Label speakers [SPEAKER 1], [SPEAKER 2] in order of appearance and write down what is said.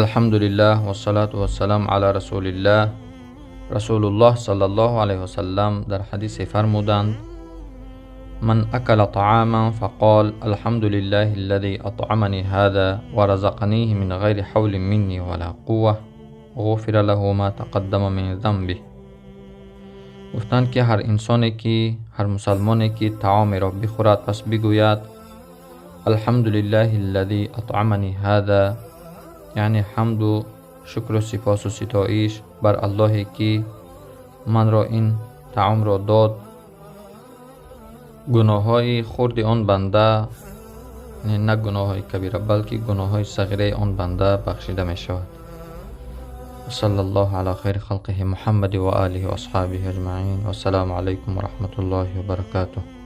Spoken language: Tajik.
[SPEAKER 1] Алҳамдулиллаҳ вассалату вассалам ала расулиллаҳ. Расулуллоҳ саллаллоҳу алайҳи васаллам дар ҳадисе фармуданд: ман акала таъаман фақол алҳамдулиллаҳи аллази атъамани ҳаза ва разақаниҳи мин ғайри ҳавлин минни ва ла қувва ғуфира лаҳу ма тақаддама мин занбиҳ. Гуфтанд ки ҳар инсоне ки, ҳар мусалмоне ки таомеро бихӯрад, пас бигӯяд: алҳамдулиллаҳи аллази атъамани ҳаза, яъне ҳамду шукру сипосу ситоиш бар Аллоҳе ки манро ин таомро дод. Гуноҳҳои хурди он банда, яъне на гуноҳҳои кабира, балки гуноҳҳои сағираи он банда бахшида мешавад. Саллаллоҳу ала хайри халқиҳи Муҳаммади ва олиҳи ва асҳобиҳи аҷмаин. Вассалому алайкум ва раҳматуллоҳи ва баракатуҳ.